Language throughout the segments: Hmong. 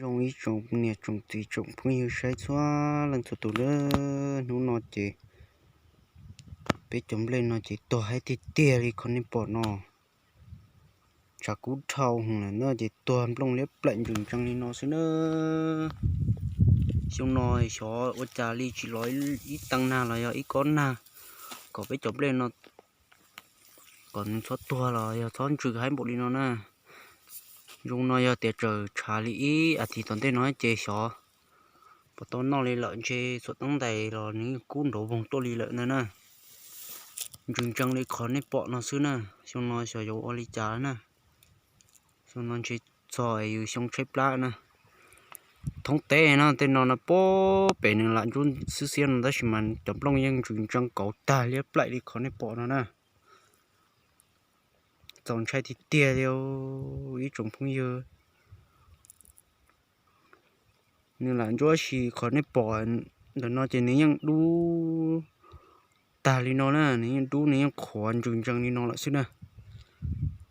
Zoo ib tsoom niam tsoom txiv tsoom phooj ywg saib txhua leej txhua tus lawm, hnub no ces peb cov nplej no ces tuag haib tiag tiag li qhov nej pom no. Tshav kub dhau hwv lawm na ces tuag nplooj liab plaim ntsws ntsees li no xwb na. Xyoo no xyov ua cas li tsis los ib teev nag los yog ib kob nag kom peb cov nplej no kom nws txhob tuag los yog txhob ntsws haib npaum li no na. Zoo no yog tias tseem tshav li ib as thiv tom ntej no ces xyov puas tau noj li lawm, ntshe xuam teeb ntais los nws kub nrov voog tuaj li lawm ntag na. Ntsws ntsees li qhov nej pom no xwb na. Xyoo no xyov yuav ua li cas na. Xyoo no ntshe txog yus xyoo tshaib plab na. Thoob teb no tej no no puag pem nws lam ntsuab xwb xiab no tab sis mas cov nplooj yeej ntsws ntsees kauv tag liab plaim li qhov nej pom no na. Txaus ntshai tiag tiag li ib tsoom phooj ywg. Nws lam ntsuab si qhov nej pom ntawm no ces nws yeej dub tag li no na, nws yeej dub nws yeej qhuav ntsws ntsees li no lawm xwb na.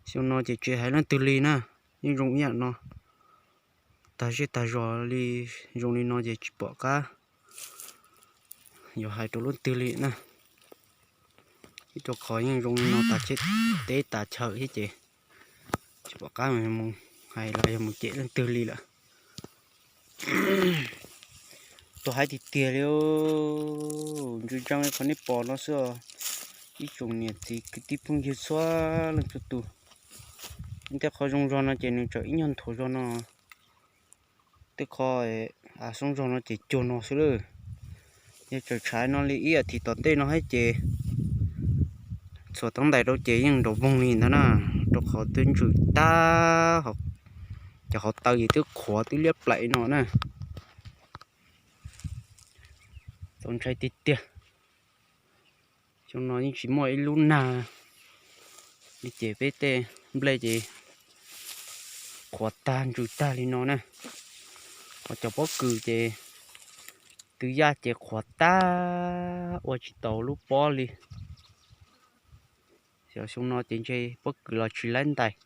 Xyoo no ces tsis hais leej twg li na, yeej zoo ib yam no. Tag zej tag zos li, zoo li no ces tsis pom qab yuav hais rau leej twg li na. Ib rau qhov yeej zoo li no tas teb tas chaw thiab ces tsis pom qab mus hais los yog mus cem leej twg li lawm. Tuag haib tiag tiag li, ntsws ntsees li qhov nej pom no xwb os. Ib tsoom niam txiv kwv tij phooj ywg txhua leej txhua tus, tej qho zoo zog no ces nws tseem ib nyuag nthuav zog no, tej qho av xoob zog no ces cuag no xwb lawm. Yog tseem tshav no li ib as thiv tom ntej no thiab ces txhuam teeb ntais rau ces yeej nrov voog li ntag na, rau qhov twb ntsws tag, cov hauv taw ces twb qhuav twb liab plaim no na. Txaus ntshai tiag tiag. Xyoo no yeej tsis muaj ib lub nag li ces peb tej nplej ces qhuav tag ntsws tag li no na. Ho cov pob kws ces twb yaj ces qhuav tag, ua tsis tau lub pob li. Xyov xyoo no ces ntshe pob kws los tsis laib ntais,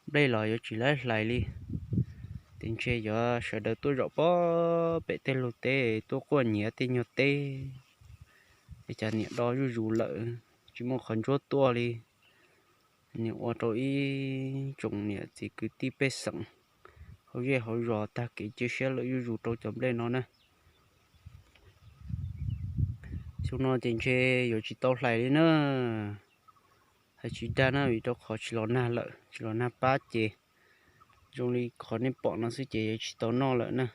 nplej los yuav tsis laib hlais li. Ces ntshe yuav sawv daws tuaj zaum pob pem tej lug teb tuaj quaj nyiav tej nyuag teb, es cas niam do zuj zus lawm, tsis muaj qhov ntsuab tuaj li. Nws ua rau ib tsoom niam txiv kwv tij pej xeem hauv zej hauv zos tag kev cia siab lawm zuj zus rau cov nplej no na. Xyoo no ces ntshe yuav tsis tau hlais li na. Hais tsis dag na vim rau qhov tsis los nag lawm, tsis los nag pab ces zoo li qhov nej pom no xwb ces yuav tsis tau noj lawm na.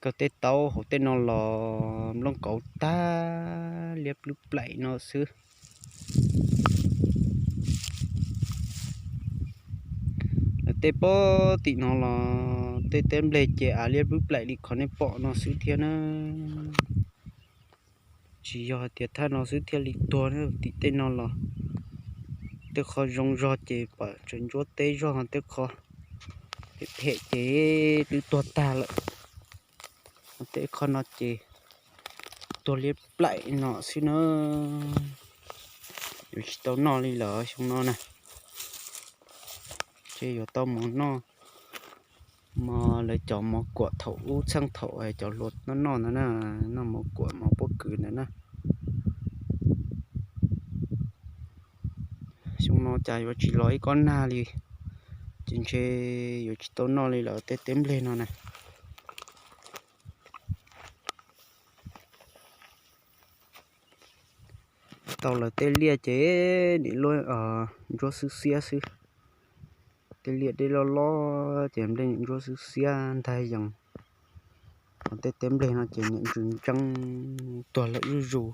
Kawg tej taub hauv tej no los nplooj kauv tag liab plwb plaim no xwb. Lawv tej pob tim no los tej teb nplej ces av liab plwb plaim li qhov nej pom no xwb thiab na. Tsis yog hais tias thaj no xwb thiaj li tuag na, tim tej no los tej qho zoo zog ces pom tseem ntsuab teb zog, tej qho phem phem ces twb tuag tag lawm. Tej qho no ces tuag liab plaim no xwb na. Yuav tsis tau noj li lawm xyoo no na. Ces yuav tau mus noj mov, lawv cov mov kuam thaum ub txheej thaum cov hluas noj noj ntawd na, noj mov kuam mov pob kws ntawd na. Xyoo no cas yuav tsis los ib kob nag li, ces ntshe yuav tsis tau noj li lawm tej teb nplej no na. Tau lawv tej liaj ces nim luaj ntsuab xwb xiab xwb. Tej liaj dej loj loj ces nplej nim ntsuab xwb xiab ntag yees. Ho tej teb nplej no ces niam ntsws ntsees tuag lawm zuj zus.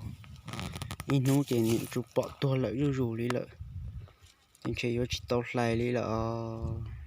Ib hnub ces niam ntsws pom tuag lawm zuj zus li lawm. Ces ntshe yuav tsis tau hlais li lawm os.